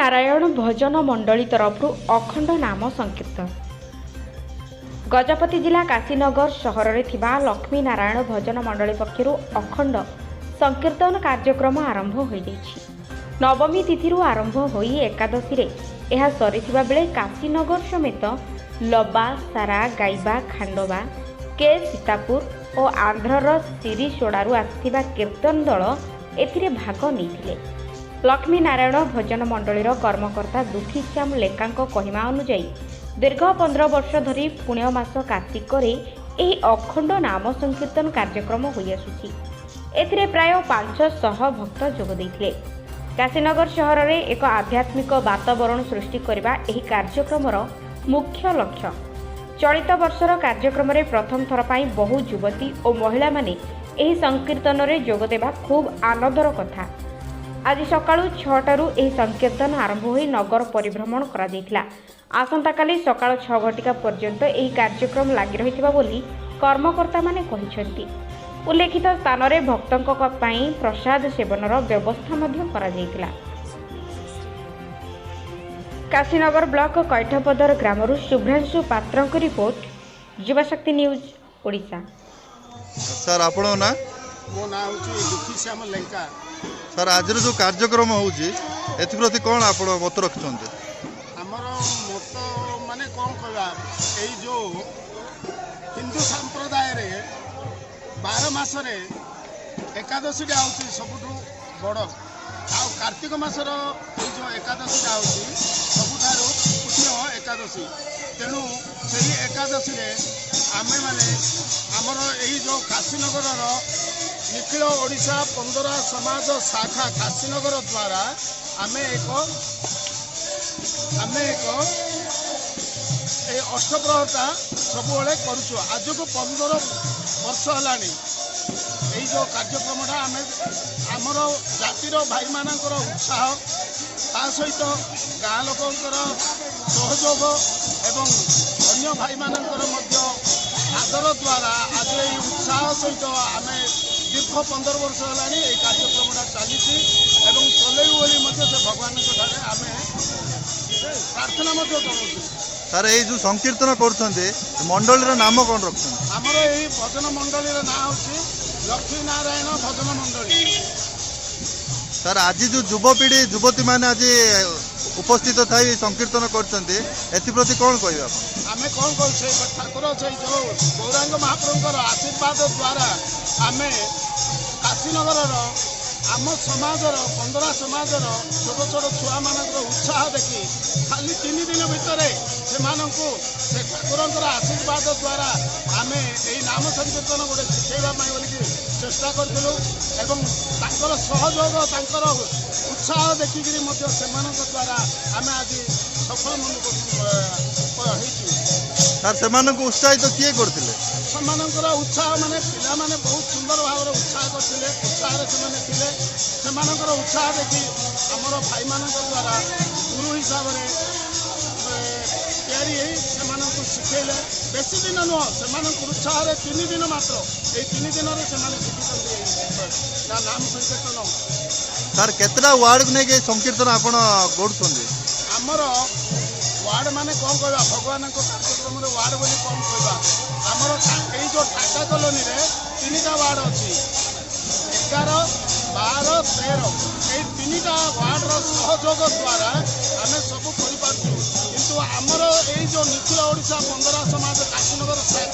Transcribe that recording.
ଲକ୍ଷ୍ମୀ ନାରାୟଣ ଭଜନ ମଣ୍ଡଳୀ ତରଫରୁ ଅଖଣ୍ଡ ନାମ ସଂକୀର୍ତ୍ତନ। ଗଜପତି ଜିଲ୍ଲା କାଶୀନଗର ସହରରେ ଥିବା ଲକ୍ଷ୍ମୀ ନାରାୟଣ ଭଜନ ମଣ୍ଡଳୀ ପକ୍ଷରୁ ଅଖଣ୍ଡ ସଂକୀର୍ତ୍ତନ କାର୍ଯ୍ୟକ୍ରମ ଆରମ୍ଭ ହୋଇଯାଇଛି। ନବମୀ ତିଥିରୁ ଆରମ୍ଭ ହୋଇ ଏକାଦଶୀରେ ଏହା ସରିଥିବା ବେଳେ କାଶୀନଗର ସମେତ ଲବା, ସାରା, ଗାଇବା, ଖାଣ୍ଡବା, କେ ସୀତାପୁର ଓ ଆନ୍ଧ୍ରର ସିରିସୋଡ଼ାରୁ ଆସିଥିବା କୀର୍ତ୍ତନ ଦଳ ଏଥିରେ ଭାଗ ନେଇଥିଲେ। ଲକ୍ଷ୍ମୀ ନାରାୟଣ ଭଜନ ମଣ୍ଡଳୀର କର୍ମକର୍ତ୍ତା ଦୁଃଖୀଶ୍ୟାମ ଲେଙ୍କାଙ୍କ କହିବା ଅନୁଯାୟୀ, ଦୀର୍ଘ 15 ବର୍ଷ ଧରି ପୁଣ୍ୟ ମାସ କାର୍ତ୍ତିକରେ ଏହି ଅଖଣ୍ଡ ନାମ ସଂକୀର୍ତ୍ତନ କାର୍ଯ୍ୟକ୍ରମ ହୋଇଆସୁଛି। ଏଥିରେ ପ୍ରାୟ 500 ଭକ୍ତ ଯୋଗ ଦେଇଥିଲେ। କାଶୀନଗର ସହରରେ ଏକ ଆଧ୍ୟାତ୍ମିକ ବାତାବରଣ ସୃଷ୍ଟି କରିବା ଏହି କାର୍ଯ୍ୟକ୍ରମର ମୁଖ୍ୟ ଲକ୍ଷ୍ୟ। ଚଳିତ ବର୍ଷର କାର୍ଯ୍ୟକ୍ରମରେ ପ୍ରଥମ ଥର ପାଇଁ ବହୁ ଯୁବତୀ ଓ ମହିଳାମାନେ ଏହି ସଂକୀର୍ତ୍ତନରେ ଯୋଗଦେବା ଖୁବ୍ ଆନନ୍ଦର କଥା। ଆଜି ସକାଳୁ 6ଟାରୁ ଏହି ସଂକୀର୍ତ୍ତନ ଆରମ୍ଭ ହୋଇ ନଗର ପରିଭ୍ରମଣ କରାଯାଇଥିଲା। ଆସନ୍ତାକାଲି ସକାଳ 6 ଘଟିକା ପର୍ଯ୍ୟନ୍ତ ଏହି କାର୍ଯ୍ୟକ୍ରମ ଲାଗି ରହିଥିବା ବୋଲି କର୍ମକର୍ତ୍ତାମାନେ କହିଛନ୍ତି। ଉଲ୍ଲେଖିତ ସ୍ଥାନରେ ଭକ୍ତଙ୍କ ପାଇଁ ପ୍ରସାଦ ସେବନର ବ୍ୟବସ୍ଥା ମଧ୍ୟ କରାଯାଇଥିଲା। କାଶୀନଗର ବ୍ଲକ କୈଠପଦର ଗ୍ରାମରୁ ଶୁଭ୍ରାଂଶୁ ପାତ୍ରଙ୍କ ରିପୋର୍ଟ, ଯୁବଶକ୍ତି ନ୍ୟୁଜ୍ ଓଡ଼ିଶା। ସାର୍, ଆପଣଙ୍କ ନାଁ? ମୋ ନାଁ ହେଉଛି ଦୁଃଖୀଶ୍ୟାମ ଲେଙ୍କା। ସାର୍, ଆଜିର ଯେଉଁ କାର୍ଯ୍ୟକ୍ରମ ହେଉଛି, ଏଥିପ୍ରତି କ'ଣ ଆପଣ ମତ ରଖିଛନ୍ତି? ଆମର ମତ ମାନେ କ'ଣ କହିବା, ଏଇ ଯେଉଁ ହିନ୍ଦୁ ସମ୍ପ୍ରଦାୟରେ 12 ମାସରେ ଏକାଦଶୀଟା ହେଉଛି ସବୁଠୁ ବଡ଼। ଆଉ କାର୍ତ୍ତିକ ମାସର ଏଇ ଯେଉଁ ଏକାଦଶୀଟା ହେଉଛି ସବୁଠାରୁ ପୁଣ୍ୟ ଏକାଦଶୀ। ତେଣୁ ସେହି ଏକାଦଶୀରେ ଆମେମାନେ ଆମର ଏଇ ଯେଉଁ କାଶୀନଗରର ନିଖିଳ ଓଡ଼ିଶା ପନ୍ଦରା ସମାଜ ଶାଖା କାଶୀନଗର ଦ୍ୱାରା ଆମେ ଏକ ଏଇ ଅଷ୍ଟପ୍ରହରଟା ସବୁବେଳେ କରୁଛୁ। ଆଜକୁ 15 ବର୍ଷ ହେଲାଣି ଏଇ ଯେଉଁ କାର୍ଯ୍ୟକ୍ରମଟା। ଆମେ ଆମର ଜାତିର ଭାଇମାନଙ୍କର ଉତ୍ସାହ, ତା ସହିତ ଗାଁ ଲୋକଙ୍କର ସହଯୋଗ ଏବଂ ଅନ୍ୟ ଭାଇମାନଙ୍କର ମଧ୍ୟ ଆଦର ଦ୍ୱାରା ଆଜି ଏଇ ଉତ୍ସାହ ସହିତ ଆମେ ଦୀର୍ଘ 15 ବର୍ଷ ହେଲାଣି ଏଇ କାର୍ଯ୍ୟକ୍ରମଟା ଚାଲିଛି ଏବଂ ଚଲେଇବୁ ବୋଲି ମଧ୍ୟ ସେ ଭଗବାନଙ୍କ ଠାରେ ଆମେ ପ୍ରାର୍ଥନା ମଧ୍ୟ ଜଣାଉଛୁ। ସାର୍, ଏଇ ଯେଉଁ ସଂକୀର୍ତ୍ତନ କରୁଛନ୍ତି, ମଣ୍ଡଳୀର ନାମ କ'ଣ ରଖୁଛନ୍ତି? ଆମର ଏଇ ଭଜନ ମଣ୍ଡଳୀର ନାଁ ହେଉଛି ଲକ୍ଷ୍ମୀ ନାରାୟଣ ଭଜନ ମଣ୍ଡଳୀ। ସାର୍, ଆଜି ଯେଉଁ ଯୁବପିଢ଼ି, ଯୁବତୀମାନେ ଆଜି ଉପସ୍ଥିତ ଥାଇ ସଂକୀର୍ତ୍ତନ କରୁଛନ୍ତି, ଏଥିପ୍ରତି କ'ଣ କହିବେ ଆପଣ? ଆମେ କ'ଣ କରୁ, ସେଇ ଠାକୁର, ସେଇ ଯେଉଁ ଗୌରାଙ୍ଗ ମହାପ୍ରଭୁଙ୍କର ଆଶୀର୍ବାଦ ଦ୍ୱାରା ଆମେ କାଶୀନଗରର ଆମ ସମାଜର ପନ୍ଦରା ସମାଜର ଛୋଟ ଛୋଟ ଛୁଆମାନଙ୍କର ଉତ୍ସାହ ଦେଖି ଖାଲି 3 ଦିନ ଭିତରେ ସେମାନଙ୍କୁ ସେ ଠାକୁରଙ୍କର ଆଶୀର୍ବାଦ ଦ୍ୱାରା ଆମେ ଏଇ ନାମ ସଂକୀର୍ତ୍ତନ ଗୋଟେ ଶିଖେଇବା ପାଇଁ ବୋଲିକି ଚେଷ୍ଟା କରିଥିଲୁ ଏବଂ ତାଙ୍କର ସହଯୋଗ, ତାଙ୍କର ଉତ୍ସାହ ଦେଖିକିରି ମଧ୍ୟ ସେମାନଙ୍କ ଦ୍ୱାରା ଆମେ ଆଜି ସଫଳ ମନେ ହେଇଛୁ। ସାର୍, ସେମାନଙ୍କୁ ଉତ୍ସାହିତ କିଏ କରିଥିଲେ? ସେମାନଙ୍କର ଉତ୍ସାହ ମାନେ ପିଲାମାନେ ବହୁତ ସୁନ୍ଦର ଭାବରେ ଉତ୍ସାହ କରିଥିଲେ। ଉତ୍ସାହରେ ସେମାନେ ଥିଲେ। ସେମାନଙ୍କର ଉତ୍ସାହ ଦେଖି ଆମର ଭାଇମାନଙ୍କ ଦ୍ୱାରା ଗୁରୁ ହିସାବରେ ତିଆରି ହେଇ ସେମାନଙ୍କୁ ଶିଖେଇଲେ। ବେଶୀ ଦିନ ନୁହଁ, ସେମାନଙ୍କ ଉତ୍ସାହରେ 3 ଦିନ ମାତ୍ର। ଏଇ 3 ଦିନରେ ସେମାନେ ଶିଖିଛନ୍ତି ଏଇ ନା ନାମ ସଂକୀର୍ତ୍ତନ। ସାର୍, କେତେଟା ୱାର୍ଡ଼କୁ ନେଇକି ଏଇ ସଂକୀର୍ତ୍ତନ ଆପଣ କରୁଛନ୍ତି? ଆମର ୱାର୍ଡ଼ ମାନେ କ'ଣ କହିବା, ଭଗବାନଙ୍କ କାର୍ଯ୍ୟକ୍ରମରେ ୱାର୍ଡ଼ ବୋଲି କ'ଣ କହିବା? ଆମର ଏଇ ଯେଉଁ ଟାଟା କଲୋନୀରେ ତିନିଟା ୱାର୍ଡ଼ ଅଛି, 11, 12, 13। ଏଇ ତିନିଟା ୱାର୍ଡ଼ର ସହଯୋଗ ଦ୍ୱାରା ଆମେ ସବୁ କରିପାରୁଛୁ। କିନ୍ତୁ ଆମର ଏଇ ଯେଉଁ ନିଖିଳ ଓଡ଼ିଶା ପନ୍ଦରା ସମାଜ କାଶୀନଗର ଶାଖା